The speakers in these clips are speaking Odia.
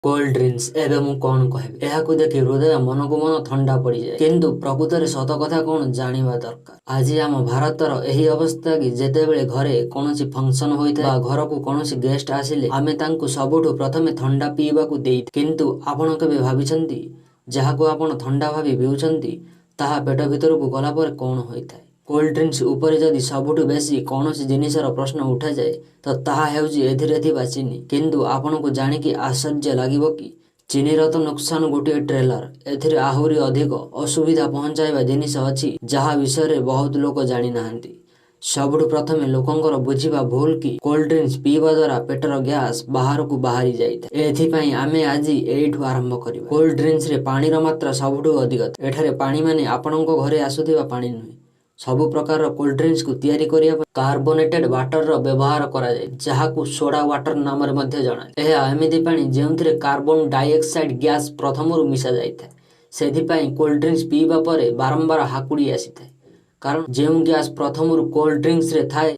କୋଲ୍ଡ ଡ୍ରିଙ୍କସ୍, ଏବେ ମୁଁ କଣ କହିବି? ଏହାକୁ ଦେଖି ହୃଦୟ ମନକୁ ମନ ଥଣ୍ଡା ପଡ଼ିଯାଏ। କିନ୍ତୁ ପ୍ରକୃତରେ ସତ କଥା କଣ ଜାଣିବା ଦରକାର। ଆଜି ଆମ ଭାରତର ଏହି ଅବସ୍ଥା କି ଯେତେବେଳେ ଘରେ କୌଣସି ଫଙ୍କସନ ହୋଇଥାଏ ବା ଘରକୁ କୌଣସି ଗେଷ୍ଟ ଆସିଲେ ଆମେ ତାଙ୍କୁ ସବୁଠୁ ପ୍ରଥମେ ଥଣ୍ଡା ପିଇବାକୁ ଦେଇଥାଉ। କିନ୍ତୁ ଆପଣ କେବେ ଭାବିଛନ୍ତି, ଯାହାକୁ ଆପଣ ଥଣ୍ଡା ଭାବି ପିଉଛନ୍ତି, ତାହା ପେଟ ଭିତରକୁ ଗଲା ପରେ କଣ ହୋଇଥାଏ? କୋଲ୍ଡ ଡ୍ରିଙ୍କସ୍ ଉପରେ ଯଦି ସବୁଠୁ ବେଶୀ କୌଣସି ଜିନିଷର ପ୍ରଶ୍ନ ଉଠାଯାଏ, ତ ତାହା ହେଉଛି ଏଥିରେ ଥିବା ଚିନି। କିନ୍ତୁ ଆପଣଙ୍କୁ ଜାଣିକି ଆଶ୍ଚର୍ଯ୍ୟ ଲାଗିବ କି ଚିନିର ତ ନୁକସାନ ଗୋଟିଏ ଟ୍ରେଲର। ଏଥିରେ ଆହୁରି ଅଧିକ ଅସୁବିଧା ପହଞ୍ଚାଇବା ଜିନିଷ ଅଛି, ଯାହା ବିଷୟରେ ବହୁତ ଲୋକ ଜାଣିନାହାନ୍ତି। ସବୁଠୁ ପ୍ରଥମେ ଲୋକଙ୍କର ବୁଝିବା ଭୁଲ କି କୋଲ୍ଡ ଡ୍ରିଙ୍କସ୍ ପିଇବା ଦ୍ୱାରା ପେଟର ଗ୍ୟାସ୍ ବାହାରକୁ ବାହାରି ଯାଇଥାଏ। ଏଥିପାଇଁ ଆମେ ଆଜି ଏଇଠୁ ଆରମ୍ଭ କରିବା। କୋଲ୍ଡ ଡ୍ରିଙ୍କସରେ ପାଣିର ମାତ୍ରା ସବୁଠୁ ଅଧିକ। ଏଠାରେ ପାଣି ମାନେ ଆପଣଙ୍କ ଘରେ ଆସୁଥିବା ପାଣି ନୁହେଁ। ସବୁ ପ୍ରକାରର କୋଲ୍ଡ ଡ୍ରିଙ୍କସକୁ ତିଆରି କରିବା ପାଇଁ କାର୍ବୋନେଟେଡ୍ ୱାଟରର ବ୍ୟବହାର କରାଯାଏ, ଯାହାକୁ ସୋଡା ୱାଟର ନାମରେ ମଧ୍ୟ ଜଣାଯାଏ। ଏହା ଏମିତି ପାଣି ଯେଉଁଥିରେ କାର୍ବନ ଡାଇଅକ୍ସାଇଡ୍ ଗ୍ୟାସ୍ ପ୍ରଥମରୁ ମିଶା ଯାଇଥାଏ। ସେଥିପାଇଁ କୋଲ୍ଡ ଡ୍ରିଙ୍କସ୍ ପିଇବା ପରେ ବାରମ୍ବାର ହାକୁଡ଼ି ଆସିଥାଏ। କାରଣ ଯେଉଁ ଗ୍ୟାସ୍ ପ୍ରଥମରୁ କୋଲ୍ଡ ଡ୍ରିଙ୍କସରେ ଥାଏ,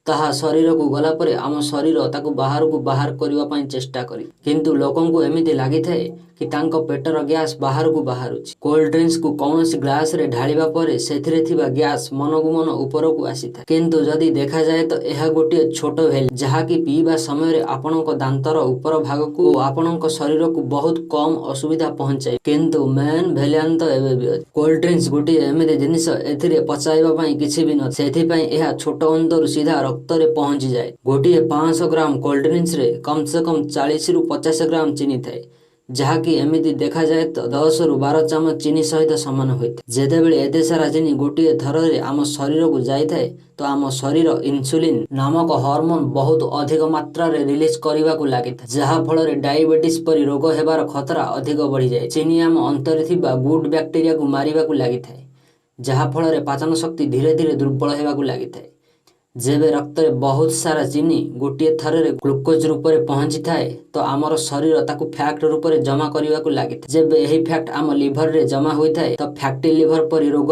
ତାହା ଶରୀରକୁ ଗଲା ପରେ ଆମ ଶରୀର ତାକୁ ବାହାରକୁ ବାହାର କରିବା ପାଇଁ ଚେଷ୍ଟା କରେ। କିନ୍ତୁ ଲୋକଙ୍କୁ ଏମିତି ଲାଗିଥାଏ କି ତାଙ୍କ ପେଟର ଗ୍ୟାସ୍ ବାହାରକୁ ବାହାରୁଛି। କୋଲ୍ଡ ଡ୍ରିଙ୍କସକୁ କୌଣସି ଗ୍ଲାସରେ ଢାଳିବା ପରେ ସେଥିରେ ଥିବା ଗ୍ୟାସ୍ ମନକୁ ମନ ଉପରକୁ ଆସିଥାଏ। କିନ୍ତୁ ଯଦି ଦେଖାଯାଏ ତ ଏହା ଗୋଟିଏ ଛୋଟ ଭେଲ୍, ଯାହାକି ପିଇବା ସମୟରେ ଆପଣଙ୍କ ଦାନ୍ତର ଉପର ଭାଗକୁ ଓ ଆପଣଙ୍କ ଶରୀରକୁ ବହୁତ କମ୍ ଅସୁବିଧା ପହଞ୍ଚାଏ। କିନ୍ତୁ ମେନ୍ ଭିଲେନ୍ ତ ଏବେ ବି ଅଛି। କୋଲ୍ଡ ଡ୍ରିଙ୍କସ ଗୋଟିଏ ଏମିତି ଜିନିଷ, ଏଥିରେ ପଚାଇବା ପାଇଁ କିଛି ବି ନଥାଏ। ସେଥିପାଇଁ ଏହା ଛୋଟ ଅନ୍ତରୁ ସିଧା ରକ୍ତରେ ପହଞ୍ଚିଯାଏ। ଗୋଟିଏ 500 ଗ୍ରାମ କୋଲ୍ଡ ଡ୍ରିଙ୍କସରେ କମ୍ ସେ କମ୍ 40ରୁ 50 ଗ୍ରାମ ଚିନି ଥାଏ, ଯାହାକି ଏମିତି ଦେଖାଯାଏ ତ 10ରୁ 12 ଚାମଚ ଚିନି ସହିତ ସମାନ ହୋଇଥାଏ। ଯେତେବେଳେ ଏତେ ସାରା ଚିନି ଗୋଟିଏ ଥରରେ ଆମ ଶରୀରକୁ ଯାଇଥାଏ, ତ ଆମ ଶରୀର ଇନ୍ସୁଲିନ ନାମକ ହରମୋନ ବହୁତ ଅଧିକ ମାତ୍ରାରେ ରିଲିଜ କରିବାକୁ ଲାଗିଥାଏ, ଯାହା ଫଳରେ ଡାଇବେଟିସ୍ ପରି ରୋଗ ହେବାର ଖତରା ଅଧିକ ବଢ଼ିଯାଏ। ଚିନି ଆମ ଅନ୍ତରେ ଥିବା ଗୁଡ୍ ବ୍ୟାକ୍ଟେରିଆକୁ ମାରିବାକୁ ଲାଗିଥାଏ, ଯାହା ଫଳରେ ପାଚନ ଶକ୍ତି ଧୀରେ ଧୀରେ ଦୁର୍ବଳ ହେବାକୁ ଲାଗିଥାଏ। ଯେବେ ରକ୍ତରେ ବହୁତ ସାରା ଚିନି ଗୋଟିଏ ଥରରେ ଗ୍ଲୁକୋଜ ରୂପରେ ପହଞ୍ଚିଥାଏ, ତ ଆମର ଶରୀର ତାକୁ ଫ୍ୟାଟ ରୂପରେ ଜମା କରିବାକୁ ଲାଗିଥାଏ। ଯେବେ ଏହି ଫ୍ୟାଟ ଆମ ଲିଭରରେ ଜମା ହୋଇଥାଏ, ତ ଫ୍ୟାଟି ଲିଭର ପରି ରୋଗ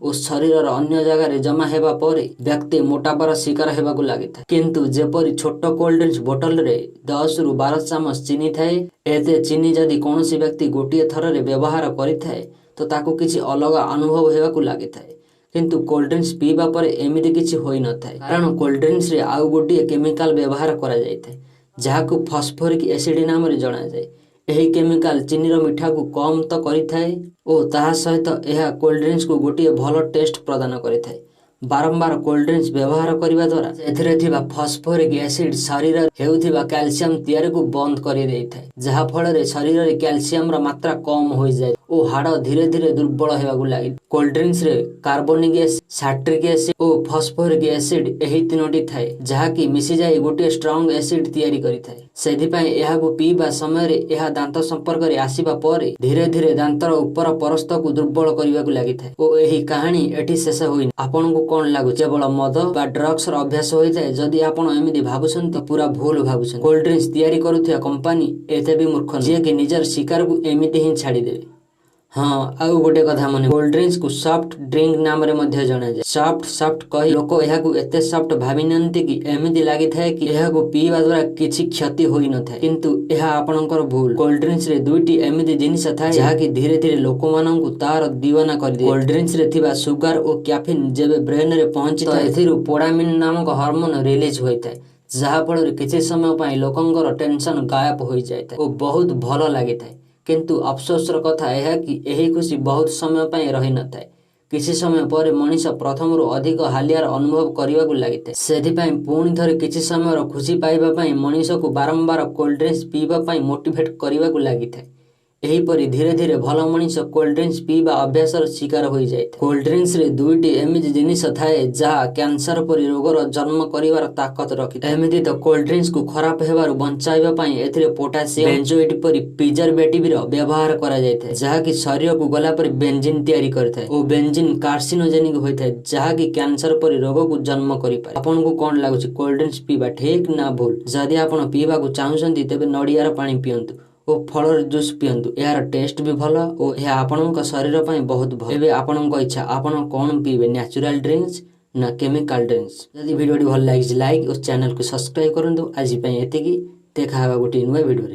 ଓ ଶରୀରର ଅନ୍ୟ ଜାଗାରେ ଜମା ହେବା ପରେ ବ୍ୟକ୍ତି ମୋଟାପାର ଶିକାର ହେବାକୁ ଲାଗିଥାଏ। କିନ୍ତୁ ଯେପରି ଛୋଟ କୋଲ୍ଡ ଡ୍ରିଙ୍କସ ବୋଟଲରେ 10ରୁ 12 ଚାମଚ ଚିନି ଥାଏ, ଏତେ ଚିନି ଯଦି କୌଣସି ବ୍ୟକ୍ତି ଗୋଟିଏ ଥରରେ ବ୍ୟବହାର କରିଥାଏ, ତ ତାକୁ କିଛି ଅଲଗା ଅନୁଭବ ହେବାକୁ ଲାଗିଥାଏ। କିନ୍ତୁ କୋଲ୍ଡ ଡ୍ରିଙ୍କସ ପିଇବା ପରେ ଏମିତି କିଛି ହୋଇନଥାଏ। କାରଣ କୋଲ୍ଡ ଡ୍ରିଙ୍କସରେ ଆଉ ଗୋଟିଏ କେମିକାଲ ବ୍ୟବହାର କରାଯାଇଥାଏ, ଯାହାକୁ ଫସ୍ଫୋରିକ ଏସିଡ୍ ନାମରେ ଜଣାଯାଏ। ଏହି କେମିକାଲ ଚିନିର ମିଠାକୁ କମ୍ ତ କରିଥାଏ ଓ ତାହା ସହିତ ଏହା କୋଲ୍ଡ ଡ୍ରିଙ୍କସକୁ ଗୋଟିଏ ଭଲ ଟେଷ୍ଟ ପ୍ରଦାନ କରିଥାଏ। ବାରମ୍ବାର କୋଲ୍ଡ ଡ୍ରିଙ୍କସ ବ୍ୟବହାର କରିବା ଦ୍ୱାରା ଏଥିରେ ଥିବା ଫସ୍ଫୋରିକ ଏସିଡ୍ ଶରୀରରେ ହେଉଥିବା କ୍ୟାଲସିୟମ ତିଆରିକୁ ବନ୍ଦ କରିଦେଇଥାଏ, ଯାହା ଫଳରେ ଶରୀରରେ କ୍ୟାଲସିୟମର ମାତ୍ରା କମ୍ ହୋଇଯାଏ ଓ ହାଡ଼ ଧୀରେ ଧୀରେ ଦୁର୍ବଳ ହେବାକୁ ଲାଗେ। କୋଲ୍ଡ ଡ୍ରିଙ୍କସରେ କାର୍ବୋନିକ ଏସିଡ୍, ସାଇଟ୍ରିକ ଏସିଡ୍ ଓ ଫସ୍ଫୋରିକ ଏସିଡ୍, ଏହି ତିନୋଟି ଥାଏ, ଯାହାକି ମିଶିଯାଇ ଗୋଟିଏ ଷ୍ଟ୍ରଙ୍ଗ ଏସିଡ୍ ତିଆରି କରିଥାଏ। ସେଥିପାଇଁ ଏହାକୁ ପିଇବା ସମୟରେ ଏହା ଦାନ୍ତ ସମ୍ପର୍କରେ ଆସିବା ପରେ ଧୀରେ ଧୀରେ ଦାନ୍ତର ଉପର ପରସ୍ତକୁ ଦୁର୍ବଳ କରିବାକୁ ଲାଗିଥାଏ। ଓ ଏହି କାହାଣୀ ଏଠି ଶେଷ ହୋଇନି। ଆପଣଙ୍କୁ କଣ ଲାଗୁଛି, କେବଳ ମଦ ବା ଡ୍ରଗ୍ସର ଅଭ୍ୟାସ ହୋଇଥାଏ? ଯଦି ଆପଣ ଏମିତି ଭାବୁଛନ୍ତି, ତ ପୁରା ଭୁଲ ଭାବୁଛନ୍ତି। କୋଲ୍ଡ ଡ୍ରିଙ୍କସ ତିଆରି କରୁଥିବା କମ୍ପାନୀ ଏତେ ବି ମୂର୍ଖ ନୁହେଁ, ଯିଏକି ନିଜର ଶିକାରକୁ ଏମିତି ହିଁ ଛାଡ଼ିଦେବେ। ହଁ, ଆଉ ଗୋଟେ କଥା ମନେ, କୋଲ୍ଡ ଡ୍ରିଙ୍କସକୁ ସଫ୍ଟ ଡ୍ରିଙ୍କ ନାମରେ ମଧ୍ୟ ଜଣାଯାଏ। ସଫ୍ଟ ସଫ୍ଟ କହି ଲୋକ ଏହାକୁ ଏତେ ସଫ୍ଟ ଭାବି ନିଅନ୍ତି କି ଏମିତି ଲାଗିଥାଏ କି ଏହାକୁ ପିଇବା ଦ୍ୱାରା କିଛି କ୍ଷତି ହୋଇନଥାଏ। କିନ୍ତୁ ଏହା ଆପଣଙ୍କର ଭୁଲ। କୋଲ୍ଡ ଡ୍ରିଙ୍କସରେ ଦୁଇଟି ଏମିତି ଜିନିଷ ଥାଏ, ଯାହାକି ଧୀରେ ଧୀରେ ଲୋକମାନଙ୍କୁ ତାର ଦିୱାନା କରିଦିଏ। କୋଲ୍ଡ ଡ୍ରିଙ୍କସରେ ଥିବା ସୁଗାର ଓ କ୍ୟାଫିନ୍ ଯେବେ ବ୍ରେନରେ ପହଞ୍ଚିଥାଏ, ଏଥିରୁ ଡୋପାମିନ୍ ନାମକ ହରମୋନ ରିଲିଜ ହୋଇଥାଏ, ଯାହା ଫଳରେ କିଛି ସମୟ ପାଇଁ ଲୋକଙ୍କର ଟେନସନ ଗାୟବ ହୋଇଯାଇଥାଏ ଓ ବହୁତ ଭଲ ଲାଗିଥାଏ। କିନ୍ତୁ ଅଫସୋସର କଥା ଏହା କି ଏହି ଖୁସି ବହୁତ ସମୟ ପାଇଁ ରହିନଥାଏ। କିଛି ସମୟ ପରେ ମଣିଷ ପ୍ରଥମରୁ ଅଧିକ ହାଲିଆର ଅନୁଭବ କରିବାକୁ ଲାଗିଥାଏ। ସେଥିପାଇଁ ପୁଣି ଥରେ କିଛି ସମୟର ଖୁସି ପାଇବା ପାଇଁ ମଣିଷକୁ ବାରମ୍ବାର କୋଲ୍ଡ ଡ୍ରିଙ୍କସ ପିଇବା ପାଇଁ ମୋଟିଭେଟ କରିବାକୁ ଲାଗିଥାଏ। ଏହିପରି ଧୀରେ ଧୀରେ ଭଲ ମଣିଷ କୋଲ୍ଡ ଡ୍ରିଙ୍କସ ପିଇବା ଅଭ୍ୟାସର ଶିକାର ହୋଇଯାଇଥାଏ। କୋଲ୍ଡ ଡ୍ରିଙ୍କସରେ ଦୁଇଟି ଏମିତି ଜିନିଷ ଥାଏ, ଯାହା କ୍ୟାନ୍ସର ପରି ରୋଗର ଜନ୍ମ କରିବାର ତାକତ ରଖିଥାଏ। ଏମିତି ତ କୋଲ୍ଡ ଡ୍ରିଙ୍କସକୁ ଖରାପ ହେବାରୁ ବଞ୍ଚାଇବା ପାଇଁ ଏଥିରେ ପୋଟାସିୟମ ବେଞ୍ଜୋଏଟ୍ ପରି ପ୍ରିଜରଭେଟିଭର ବ୍ୟବହାର କରାଯାଇଥାଏ, ଯାହାକି ଶରୀରକୁ ଗଲା ପରେ ବେଞ୍ଜିନ୍ ତିଆରି କରିଥାଏ ଓ ବେଞ୍ଜିନ୍ କାର୍ସିନୋଜେନିକ ହୋଇଥାଏ, ଯାହାକି କ୍ୟାନ୍ସର ପରି ରୋଗକୁ ଜନ୍ମ କରିପାରେ। ଆପଣଙ୍କୁ କଣ ଲାଗୁଛି, କୋଲ୍ଡ ଡ୍ରିଙ୍କସ ପିଇବା ଠିକ ନା ଭୁଲ? ଯଦି ଆପଣ ପିଇବାକୁ ଚାହୁଁଛନ୍ତି, ତେବେ ନଡ଼ିଆର ପାଣି ପିଅନ୍ତୁ ଓ ଫଳର ଜୁସ୍ ପିଅନ୍ତୁ। ଏହାର ଟେଷ୍ଟ ବି ଭଲ ଓ ଏହା ଆପଣଙ୍କ ଶରୀର ପାଇଁ ବହୁତ ଭଲ। ଏବେ ଆପଣଙ୍କ ଇଚ୍ଛା, ଆପଣ କଣ ପିଇବେ, ନ୍ୟାଚୁରାଲ ଡ୍ରିଙ୍କସ ନା କେମିକାଲ ଡ୍ରିଙ୍କସ? ଯଦି ଭିଡ଼ିଓଟି ଭଲ ଲାଗିଛି, ଲାଇକ୍ ଓ ଚ୍ୟାନେଲକୁ ସବସ୍କ୍ରାଇବ କରନ୍ତୁ। ଆଜି ପାଇଁ ଏତିକି। ଦେଖା ହେବା ଗୋଟିଏ ନୂଆ ଭିଡ଼ିଓରେ।